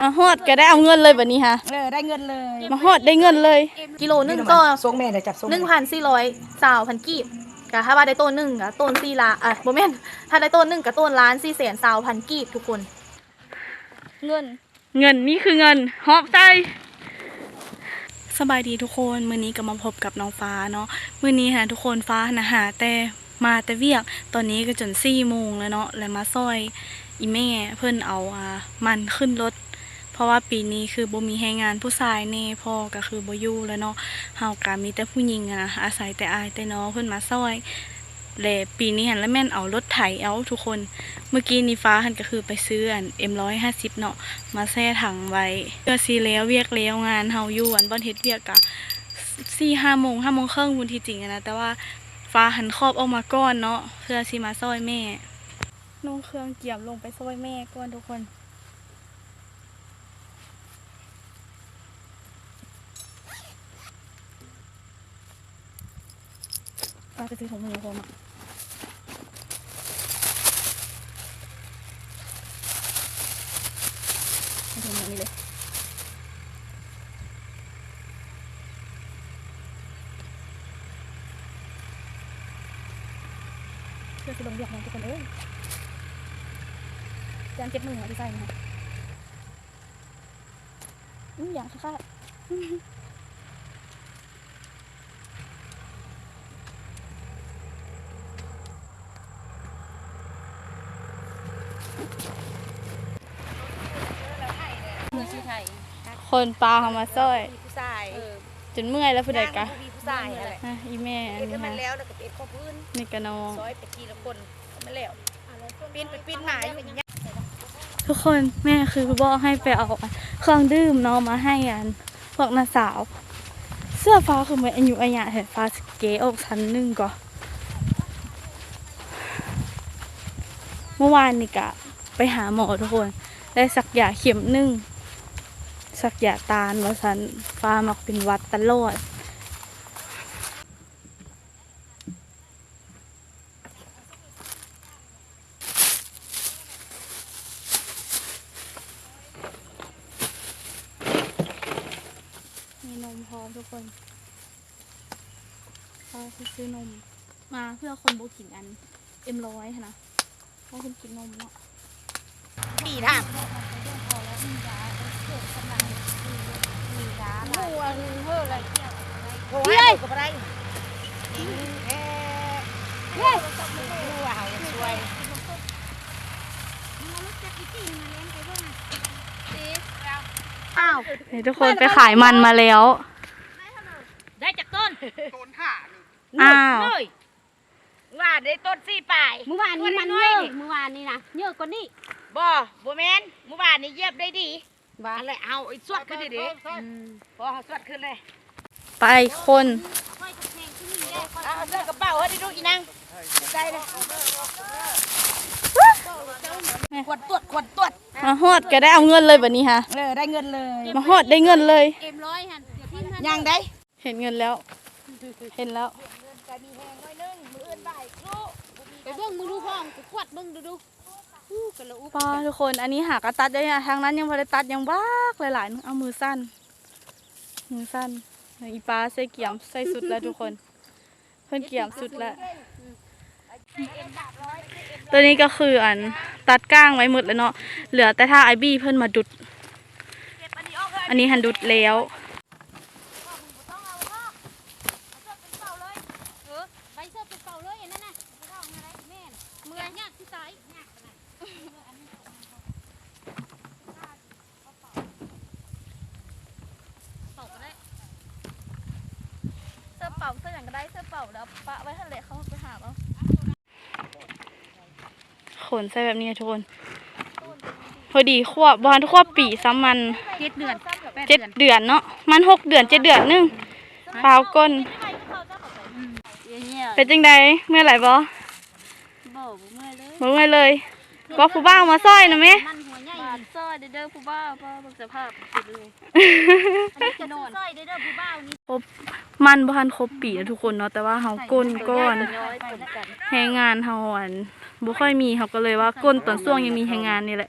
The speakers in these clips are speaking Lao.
ມາຮອດກໍໄດ້ເອົາເງິນເລີຍບັດນີ້ຫາ. ເອີ ໄດ້ເງິນເລີຍ. ມາຮອດໄດ້ເງິນເລີຍ. ກິໂລໜຶ່ງກໍ ສົ່ງແມ່ໄດ້ຈັບ ສົ່ງ ໜຶ່ງພັນສີ່ຮ້ອຍຊາວພັນກີບ. ກໍຖ້າວ່າໄດ້ໂຕໜຶ່ງກໍໂຕສີ່ລ້ານ ເອີ ບໍ່ແມ່ນ ຖ້າໄດ້ໂຕໜຶ່ງກໍໂຕລ້ານສີ່ແສນຊາວພັນກີບທຸກຄົນ. ເງິນ ເງິນ ນີ້ຄືເງິນ ຫອບໃສ່. ສະບາຍດີທຸກຄົນ ມື້ນີ້ກໍມາພົບກັບນ້ອງຟ້າເນາະ. ມື້ນີ້ຫັ້ນນະທຸກຄົນ ຟ້າຫັ້ນນະຫາແຕ່ ມາແຕ່ວຽກ ຕອນນີ້ກໍຈົນສີ່ໂມງແລ້ວເນາະ ແລ້ວມາຊ່ອຍອີ່ແມ່ເພິ່ນເອົາ ອາ ມັນຂຶ້ນລົດ ເພາະວ່າປີນີ້ຄືບໍ່ມີແຮງງານຜູ້ຊາຍແດ່ ພໍ່ກໍຄືບໍ່ຢູ່ແລ້ວເນາະ ເຮົາກໍມີແຕ່ຜູ້ຍິງຫັ້ນນະ ອາໄສແຕ່ອ້າຍແຕ່ນ້ອງເພິ່ນມາຊ່ອຍ. ແລະ ປີນີ້ຫັ້ນລະແມ່ນເອົາລົດໄຖເອົາທຸກຄົນ. ມື້ກີ້ນີ້ຟ້າຫັ້ນກໍຄືໄປຊື້ອັນ ເອັມຮ້ອຍຫ້າສິບເນາະ ມາແຊ່ຖັງໄວ້ ເພື່ອຊິແລ້ວວຽກແລ້ວງານເຮົາຢູ່ອັນບ່ອນເຮັດວຽກກະສີ່ຫ້າໂມງ ຫ້າໂມງເຄິ່ງພຸ້ນທີ່ຈິງຫັ້ນນະ ແຕ່ວ່າຟ້າຫັ້ນຂອບອອກມາກ່ອນເນາະ ເພື່ອຊິມາຊ່ອຍແມ່. ນຸ່ງເຄື່ອງກຽມລົງໄປຊ່ອຍແມ່ກ່ອນທຸກຄົນ. ວ່າໄປຊື້ຖົງມືມາພ້ອມເນາະ ເອົາຖົງມືນີ້ເລີຍ ເພື່ອຊິລົງວຽກເນາະທຸກຄົນເອີຍ ຢ້ານເຈັບມືເອົາໄປໃສ່ນະ. ອືມ ຢ່າງຄ້າຍໆ ຄົນປ່າເຮົາມາຊ່ອຍ ຜູ້ຊາຍ ເອີ ຈົນເມື່ອຍແລ້ວ ຜູ້ໃດກະ ຜູ້ຊາຍຫັ້ນແຫຼະ ອ່ະ ອີ່ແມ່ ອັນນີ້ ແລ້ວກໍເປັນຂອງຜູ້ອື່ນ ນີ້ກະນ້ອງ ຊ່ອຍໄປທີລະຄົນ ມັນແລ້ວ ປີ້ນໄປປີ້ນມາຢູ່ ທຸກຄົນ ແມ່ຄືບອກໃຫ້ໄປເອົາເຄື່ອງດື່ມເນາະ ມາໃຫ້ອັນພວກນ້າສາວ. ເສື້ອຟ້າຄືມັນອາຍຸອາຍະແທ້ ຟ້າຊິເກອອກຊັ້ນໜຶ່ງກໍ ເມື່ອວານນີ້ກະໄປຫາໝໍທຸກຄົນ ໄດ້ສັກຢາເຂັມໜຶ່ງ ສັກຢາຕ້ານວ່າຊັ້ນ ຟ້າມັກເປັນຫວັດຕະຫຼອດ. ມີນົມພ້ອມທຸກຄົນ ເຮົາຊິຊື້ນົມມາເພື່ອຄົນບໍ່ກິນອັນເອັມຮ້ອຍຫັ້ນນະ ເພາະເພິ່ນກິນນົມເນາະ. ປີຖາມ ໂທຫາເຮົາກໍບໍ່ໄດ້ ເອີ ເຮົາຢາກຊ່ວຍ. ອ້າວ ນີ້ທຸກຄົນໄປຂາຍມັນມາແລ້ວ ໄດ້ຈັກຕົ້ນ? ຕົ້ນຫ້າ ອ້າວ ເອີຍ ວ່າໄດ້ຕົ້ນສີ່ປາຍ ມື້ວານນີ້ມັນເຍີະ ມື້ວານນີ້ນະ ເຍີະກວ່ານີ້ ບໍ່ ບໍ່ແມ່ນ ມື້ວານນີ້ຢຽບໄດ້ດີ ວ່າ ອັນແຫຼະ ເຮົາໄອ້ສວດຂຶ້ນເດ້ ອືມ ພໍເຮົາສວດຂຶ້ນເລີຍ ໄປຄົນ ເອົາໃສ່ກະເປົາເຮີ້ຍ ດູອີນາງ ໃສ່ເລີຍ ກວດຕວດ ກວດຕວດ ມາຮອດກໍໄດ້ເອົາເງິນເລີຍບັດນີ້ຫາ. ເອີ ໄດ້ເງິນເລີຍ ມາຮອດໄດ້ເງິນເລີຍ ເອັມຮ້ອຍຫັ້ນ ຍັງໄດ້ ເຫັນເງິນແລ້ວ ເຫັນແລ້ວ ໄປເບິ່ງເບິ່ງດູ ພໍ່ ກວດເບິ່ງດູດູ ອູ້ ກະລະອຸ ປ້າ ທຸກຄົນ ອັນນີ້ຫາກະຕັດໄດ້ ທາງນັ້ນຍັງບໍ່ໄດ້ຕັດ ຍັງບັກຫຼາຍໆ ເອົາມືສັ່ນ ມືສັ່ນ. ອີປ້າໃສ່ກຽມ ໃສ່ຊຸດແລ້ວທຸກຄົນ ເພິ່ນກຽມສຸດແລ້ວ. ຕົວນີ້ກໍຄືອັນຕັດກ້າງໄວ້ໝົດແລ້ວເນາະ ເຫຼືອແຕ່ຖ້າອ້າຍບີເພິ່ນມາດຸດ ອັນນີ້ຫັ້ນດຸດແລ້ວ. ເປົາກໍໄດ້ ເສື້ອເປົາ ເສື້ອຫຍັງກໍໄດ້ ເສື້ອເປົາແລ້ວປະໄວ້ຫັ້ນແຫຼະ ເຂົາໄປຫາເອົາ. ຂົນໃສ່ແບບນີ້ທຸກຄົນ ພໍດີຂວບ ບໍ່ທັນຂວບປີຊ້ຳ ມັນ ເຈັດເດືອນ ເຈັດເດືອນເນາະ ມັນຫົກເດືອນ ເຈັດເດືອນໜຶ່ງ ປາວກົ້ນ. ເປັນຈັ່ງໃດ ເມື່ອຍຫຼາຍບໍ່? ບໍ່ ບໍ່ເມື່ອຍເລີຍ ບໍ່ເມື່ອຍເລີຍ. ບອກຜູ້ບ່າວມາຊ່ອຍນະແມ່ ມັນຫົວໃຫຍ່ ຊ່ອຍເດີ ເດີຜູ້ບ່າວ ເບິ່ງສະພາບ ຄົບ ມັນບໍ່ທັນຄົບປີນະທຸກຄົນເນາະ ແຕ່ວ່າເຮົາກົ້ນກ່ອນ ແຮງງານເຮົາອັນບໍ່ຄ່ອຍມີ ເຮົາກໍເລີຍວ່າກົ້ນຕອນຊ່ວງຍັງມີແຮງງານນີ້ແຫຼະ.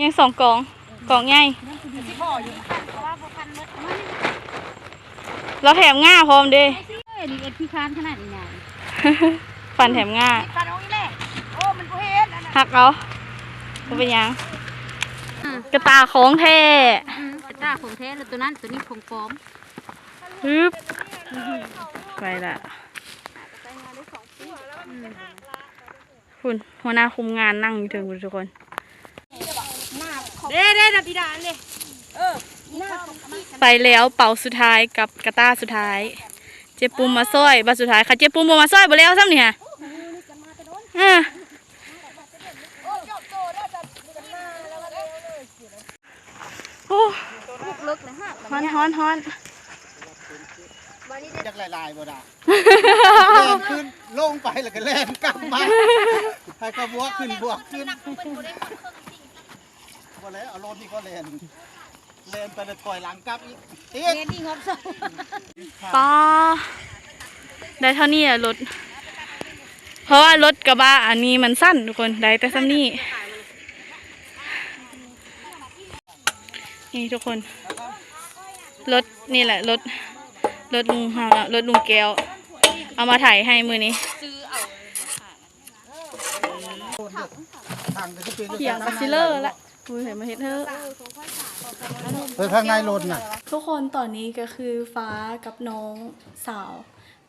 ຍັງສອງກອງ ກອງໃຫຍ່ ລາວແຖມງ່າພ້ອມເດ້. ເອີ ນີ້ເອັດພິຄານຂະໜາດນີ້ນະ ຟັນແຖມງ່າ ຟັນອອກອີກແລ້ວ. ໂອ້ ມັນບໍ່ເຫັນອັນນັ້ນ ຫັກເອົາ ບໍ່ເປັນຫຍັງ. ອືມ ກະຕ່າຂອງແທ້ ອືມ ກະຕ່າຂອງແທ້ ແລ້ວໂຕນັ້ນ ໂຕນີ້ຂອງປອມ. ຮຶບ ໄປລະ. ພຸ້ນ ຫົວໜ້າຄຸມງານນັ່ງຢູ່ເທິງພຸ້ນທຸກຄົນ. ເດ້ ເດ້ ນະ ປີດາ ເດ້ ເອີ ໄປແລ້ວເປົາສຸດທ້າຍກັບກະຕ້າສຸດທ້າຍ. ເຈ້ປຸ້ມມາຊ່ອຍ ບາດສຸດທ້າຍ ຄັນເຈ້ປຸ້ມບໍ່ມາຊ່ອຍ ບໍ່ແລ້ວຊ້ຳນີ້ຫາ. ເອີ ໂອ້ ເລິກເລີຍ ຮອນ ຮອນ ຮອນ ຢາກຫຼາຍໆບໍ່ດາ ແລ່ນຂຶ້ນ ລົງໄປແລ້ວກໍແລ່ນກັບມາ ໃຫ້ເຂົາບວກຂຶ້ນ ບວກຂຶ້ນ. ບໍ່ແລ້ວ ເອົາລົດນີ້ກໍແລ່ນ ແລ່ນໄປແລ້ວຖອຍຫຼັງກັບອີກ ຕິດ ເຮັດອີກຮອບສອງ. ປ້າ ໄດ້ເທົ່ານີ້ແຫຼະລົດ ເພາະວ່າລົດກະບະອັນນີ້ມັນສັ້ນທຸກຄົນ ໄດ້ແຕ່ສ່ຳນີ້. ນີ້ທຸກຄົນ ລົດນີ້ແຫຼະ ລົດ ລົດລຸງເຮົາເນາະ ລົດລຸງແກ້ວ ເອົາມາໄຖໃຫ້ມື້ນີ້. ຂຽງກະຊິເລີະລະ ມື້ໃຜມາເຮັດເຮີ້ ເອີ ທາງໃນລົດນະ. ທຸກຄົນ ຕອນນີ້ກະຄືຟ້າກັບນ້ອງສາວ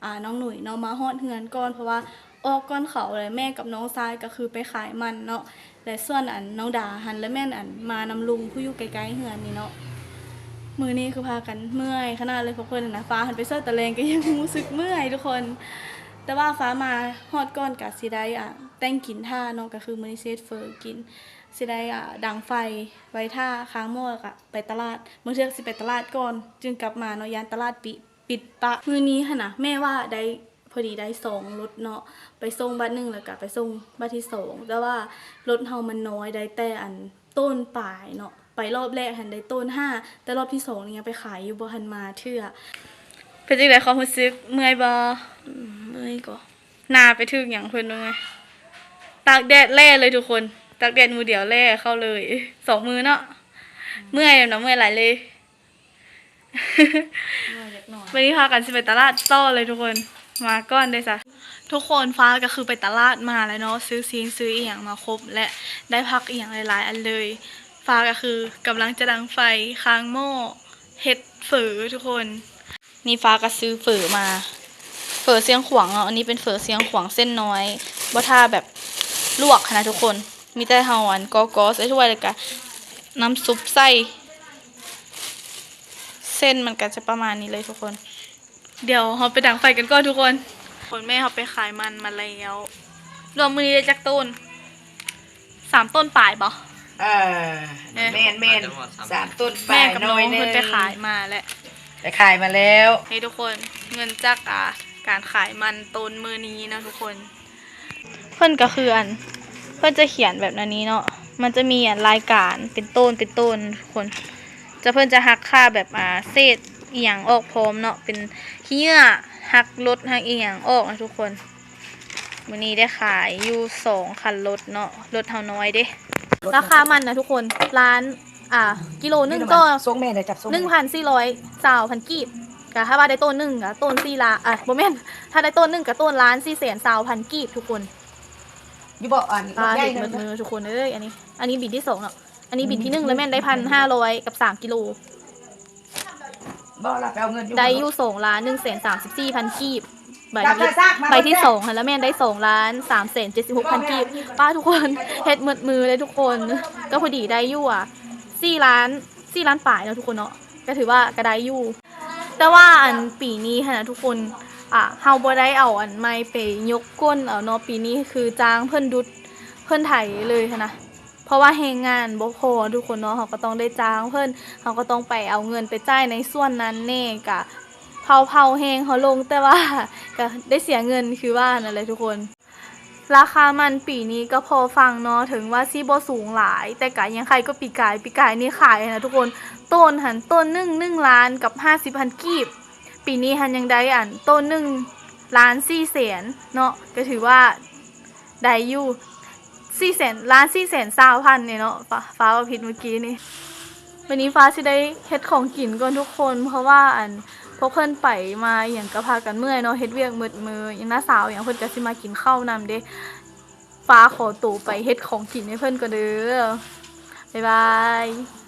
ອ່າ ນ້ອງໜຸຍເນາະ ມາຮອດເຮືອນກ່ອນ ເພາະວ່າອອກກ່ອນເຂົາ ແລະ ແມ່ກັບນ້ອງຊາຍກະຄືໄປຂາຍມັນເນາະ ແລະ ສ່ວນອັນນ້ອງດາຫັ້ນ ລະແມ່ນອັນມານຳລຸງຜູ້ຢູ່ໃກ້ໆເຮືອນນີ້ເນາະ. ມື້ນີ້ຄືພາກັນເມື່ອຍຂະໜາດເລີຍ ພວກເພິ່ນຫັ້ນນະ ຟ້າຫັ້ນໄປຊ່ອຍຕະແລງກະຍັງຮູ້ສຶກເມື່ອຍທຸກຄົນ. ແຕ່ວ່າຟ້າມາຮອດກ່ອນກະຊິໄດ້ ອ່າ ແຕ່ງກິນຖ້າເນາະ ກະຄືມື້ນີ້ຊິເຮັດເຝີກິນ ຊິໄດ້ ອ່າ ດັງໄຟໄວ້ຖ້າຄາງໝໍ້ ລະກະໄປຕະຫຼາດ ບາງເທື່ອກະຊິໄປຕະຫຼາດກ່ອນ ຈຶ່ງກັບມາເນາະ ຢ້ານຕະຫຼາດປິ ປິດປະ. ມື້ນີ້ຫັ້ນນະ ແມ່ວ່າໄດ້ ພໍດີໄດ້ສອງລົດເນາະ ໄປສົ່ງບາດໜຶ່ງ ລະກະໄປສົ່ງບາດທີສອງ ແຕ່ວ່າລົດເຮົາມັນນ້ອຍ ໄດ້ແຕ່ອັນໂຕນປາຍເນາະ ໄປຮອບແລກຫັ້ນໄດ້ໂຕນຫ້າ ແຕ່ຮອບທີສອງນີ້ຍັງໄປຂາຍຢູ່ ບໍ່ທັນມາເທື່ອ. ເປັນຈັ່ງໃດຄວາມຮູ້ສຶກ ເມື່ອຍບໍ່? ອືມ ເມື່ອຍກໍ ໜ້າໄປຖືກຫຍັງເພິ່ນເບິ່ງແມະ ຕາກແດດແລ້ເລີຍທຸກຄົນ ຕາກແດດມື້ດຽວແລ້ເຂົ້າເລີຍ ສອງມື້ເນາະ. ເມື່ອຍນະ ເມື່ອຍຫຼາຍເລີຍ. ມື້ນີ້ພາກັນຊິໄປຕະຫຼາດຕໍ່ເລີຍທຸກຄົນ ມາກ່ອນເດ້ຊະ. ທຸກຄົນ ຟ້າກະຄືໄປຕະຫຼາດມາແລ້ວເນາະ ຊື້ຊີ້ນຊື້ອີ່ຫຍັງມາຄົບ ແລະ ໄດ້ຜັກອີ່ຫຍັງຫຼາຍໆອັນເລີຍ. ຟ້າກະຄືກຳລັງຈະດັງໄຟຄາງໝໍ້ ເຮັດເຝີທຸກຄົນ. ນີ້ຟ້າກະຊື້ເຝີມາ ເຝີຊຽງຂວາງເນາະ ອັນນີ້ເປັນເຝີຊຽງຂວາງເສັ້ນນ້ອຍ ບໍ່ຖ້າແບບລວກຫັ້ນນະທຸກຄົນ ມີແຕ່ເຮົາອັນກໍໆໃສ່ຖ້ວຍ ລະກະນ້ຳຊຸບໃສ່ ເສັ້ນມັນກະຈະປະມານນີ້ເລີຍທຸກຄົນ. ດຽວເຮົາໄປດັງໄຟກັນກ່ອນທຸກຄົນ. ຄົນແມ່ເຮົາໄປຂາຍມັນມາແລ້ວ ລວມມື້ນີ້ໄດ້ຈັກໂຕນ? ສາມໂຕນປາຍບໍ່? ເອີ ແມ່ນໆ ສາມໂຕນປາຍ ແມ່ກັບນ້ອງເພິ່ນໄປຂາຍມາແລ້ວ ໄປຂາຍມາແລ້ວ. ນີ້ທຸກຄົນ ເງິນຈາກ ອ່າ ການຂາຍມັນໂຕນມື້ນີ້ເນາະທຸກຄົນ. ເພິ່ນກະຄືອັນ ເພິ່ນຈະຂຽນແບບນັ້ນນີ້ເນາະ ມັນຈະມີອັນລາຍການເປັນໂຕນເປັນໂຕນທຸກຄົນ ຈະ ເພິ່ນຈະຫັກຄ່າແບບ ອ່າ ເສດອີ່ຫຍັງອອກພ້ອມເນາະ ເປັນຂີ້ເຫຍື້ອ ຫັກລົດຫັກອີ່ຫຍັງອອກນະທຸກຄົນ. ມື້ນີ້ໄດ້ຂາຍຢູ່ສອງຄັນລົດເນາະ ລົດເຮົານ້ອຍເດ້. ລາຄາມັນນະທຸກຄົນ ລ້ານ ອ່າ ກິໂລໜຶ່ງຕໍ່ ສົ່ງແມ່ໄດ້ຈັບສົ່ງ ໜຶ່ງພັນສີ່ຮ້ອຍຊາວພັນກີບ. ກະຖ້າວ່າໄດ້ໂຕນໜຶ່ງກະໂຕນສີ່ລ້ານ ອ່າ ບໍ່ແມ່ນ ຖ້າໄດ້ໂຕນໜຶ່ງກະໂຕນລ້ານສີ່ແສນຊາວພັນກີບທຸກຄົນ. ຢູ່ບໍ່ ອັນ ອ່າ ເຮັດໝົດມື້ທຸກຄົນເອີຍ. ອັນນີ້ ອັນນີ້ບິນທີສອງເນາະ ອັນນີ້ບິນທີໜຶ່ງລະແມ່ນໄດ້ພັນຫ້າຮ້ອຍກັບສາມກິໂລ ບໍ່ລະ ໄປເອົາເງິນຢູ່ ໄດ້ຢູ່ສອງລ້ານໜຶ່ງແສນສາມສິບສີ່ພັນກີບ. ໃບທີ ໃບທີສອງຫັ້ນລະແມ່ນໄດ້ສອງລ້ານສາມແສນເຈັດສິບຫົກພັນກີບ. ປ້າທຸກຄົນ ເຮັດໝົດມື້ເລີຍທຸກຄົນ ກະພໍດີໄດ້ຢູ່ ອ່າ ສີ່ລ້ານ ສີ່ລ້ານປາຍເນາະທຸກຄົນເນາະ ກະຖືວ່າກະໄດ້ຢູ່. ແຕ່ວ່າອັນປີນີ້ຫັ້ນນະທຸກຄົນ ອ່າ ເຮົາບໍ່ໄດ້ເອົາອັນໄມ້ໄປຍົກກົ້ນເອົາເນາະ ປີນີ້ຄືຈ້າງເພິ່ນດຸດ ເພິ່ນໄຖເລີຍຫັ້ນນະ ເພາະວ່າແຮງງານບໍ່ພໍທຸກຄົນເນາະ ເຮົາກະຕ້ອງໄດ້ຈ້າງເພິ່ນ ເຮົາກະຕ້ອງໄປເອົາເງິນໄປຈ່າຍໃນສ່ວນນັ້ນແດ່ ກະເຜົາໆແຮງເຮົາລົງ ແຕ່ວ່າກະໄດ້ເສຍເງິນຄືວ່າຫັ້ນແຫຼະທຸກຄົນ. ລາຄາມັນປີນີ້ກະພໍຟັງເນາະ ເຖິງວ່າຊິບໍ່ສູງຫຼາຍ ແຕ່ກະຍັງໄຄກວ່າປີກາຍ ປີກາຍນີ້ຂາຍຫັ້ນນະທຸກຄົນ ໂຕນຫັ້ນ ໂຕນໜຶ່ງ ໜຶ່ງລ້ານກັບຫ້າສິບພັນກີບ ປີນີ້ຫັ້ນຍັງໄດ້ອັນ ໂຕນໜຶ່ງລ້ານສີ່ແສນເນາະ ກະຖືວ່າໄດ້ຢູ່. ສີ່ແສນ ລ້ານສີ່ແສນຊາວພັນນີ້ເນາະ ຟ້າ ຟ້າເວົ້າຜິດເມື່ອກີ້ນີ້. ວັນນີ້ຟ້າຊິໄດ້ເຮັດຂອງກິນກ່ອນທຸກຄົນ ເພາະວ່າອັນ ພວກເພິ່ນໄປມາອີ່ຫຍັງກໍພາກັນເມື່ອຍເນາະ ເຮັດວຽກໝົດມື້ ອີ່ນ້າສາວອີ່ຫຍັງເພິ່ນກໍຊິມາກິນເຂົ້ານຳເດ້. ຟ້າຂໍໂຕໄປເຮັດຂອງກິນໃຫ້ເພິ່ນກ່ອນເດີ ບາຍບາຍ.